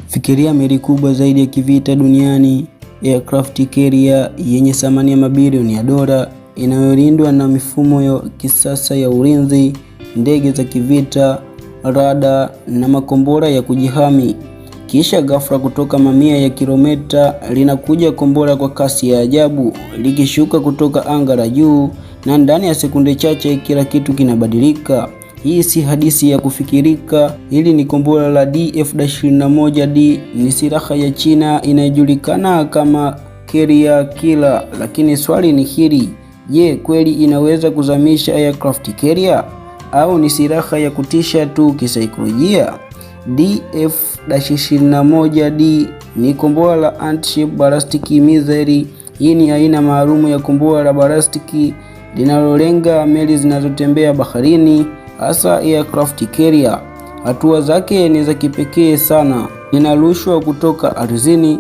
Fikiria meli kubwa zaidi ya kivita duniani, aircraft carrier yenye thamani ya mabilioni ya dola, inayolindwa na mifumo ya kisasa ya ulinzi, ndege za kivita, rada na makombora ya kujihami. Kisha ghafla kutoka mamia ya kilomita linakuja kombora kwa kasi ya ajabu likishuka kutoka anga la juu, na ndani ya sekunde chache kila kitu kinabadilika. Hii si hadithi ya kufikirika. Hili ni kombora la DF-21D, ni silaha ya China inayojulikana kama Carrier Killer. Lakini swali ni hili: je, kweli inaweza kuzamisha aircraft carrier au ni silaha ya kutisha tu kisaikolojia? DF-21D ni kombora la anti-ship ballistic missile. Hii ni aina maalumu ya kombora la ballistic linalolenga meli zinazotembea baharini, hasa aircraft carrier. Hatua zake ni za kipekee sana. Linarushwa kutoka ardhini,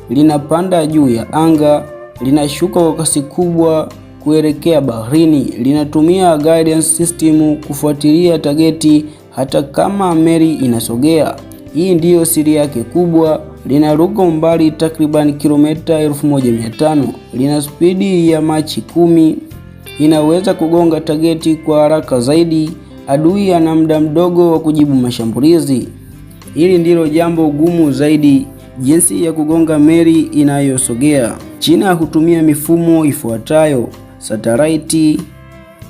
linapanda juu ya anga, linashuka kwa kasi kubwa kuelekea baharini. Linatumia guidance system kufuatilia tageti hata kama meli inasogea. Hii ndiyo siri yake kubwa. Linaruka umbali takriban kilomita 1500. Lina spidi ya Mach 10. Inaweza kugonga tageti kwa haraka zaidi. Adui ana muda mdogo wa kujibu mashambulizi. Hili ndilo jambo gumu zaidi, jinsi ya kugonga meli inayosogea. China hutumia mifumo ifuatayo: satellite,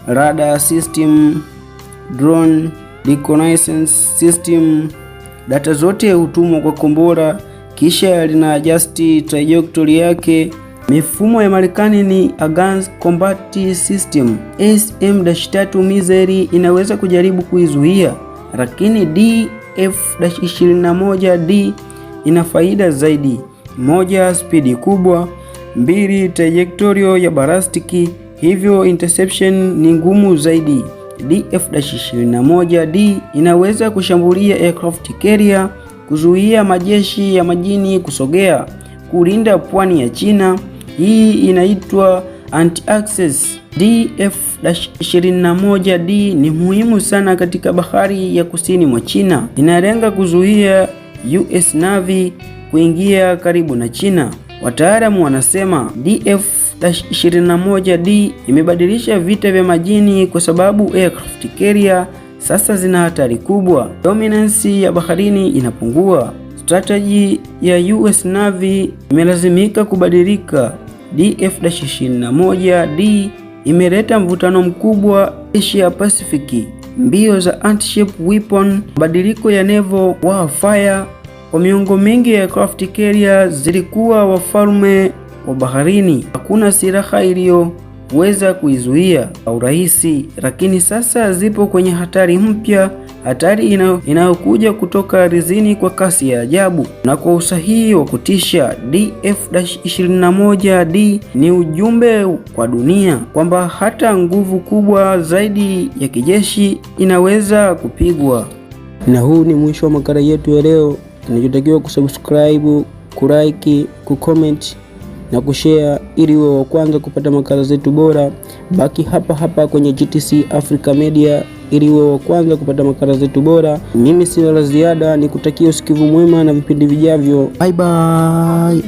radar system, drone reconnaissance system. Data zote hutumwa kwa kombora, kisha lina adjust trajectory yake. Mifumo ya Marekani ni Advanced Combat System. SM-3 missile inaweza kujaribu kuizuia, lakini DF-21D ina faida zaidi: moja, spidi kubwa; mbili, trajectory ya ballistic, hivyo interception ni ngumu zaidi. DF-21D inaweza kushambulia aircraft carrier, kuzuia majeshi ya majini kusogea, kulinda pwani ya China. Hii inaitwa anti-access. DF-21D ni muhimu sana katika bahari ya kusini mwa China. Inalenga kuzuia US Navy kuingia karibu na China. Wataalamu wanasema DF-21D imebadilisha vita vya majini kwa sababu aircraft carrier sasa zina hatari kubwa. Dominance ya baharini inapungua. Strategy ya US Navy imelazimika kubadilika. DF-21D imeleta mvutano mkubwa Asia Pacific. Mbio za anti-ship weapon, mabadiliko ya naval warfare. Kwa miongo mingi aircraft carrier zilikuwa wafalme wa baharini. Hakuna silaha iliyoweza kuizuia kwa urahisi, lakini sasa zipo kwenye hatari mpya, hatari inayokuja kutoka ardhini kwa kasi ya ajabu na kwa usahihi wa kutisha. DF-21D ni ujumbe kwa dunia kwamba hata nguvu kubwa zaidi ya kijeshi inaweza kupigwa. Na huu ni mwisho wa makala yetu ya leo. Kinachotakiwa kusubscribe, kulike, kucomment na kushare ili uwe wa kwanza kupata makala zetu bora. Baki hapa hapa kwenye GTC Africa Media ili uwe wa kwanza kupata makala zetu bora. Mimi sina la ziada, nikutakia usikivu mwema na vipindi vijavyo. Bye bye.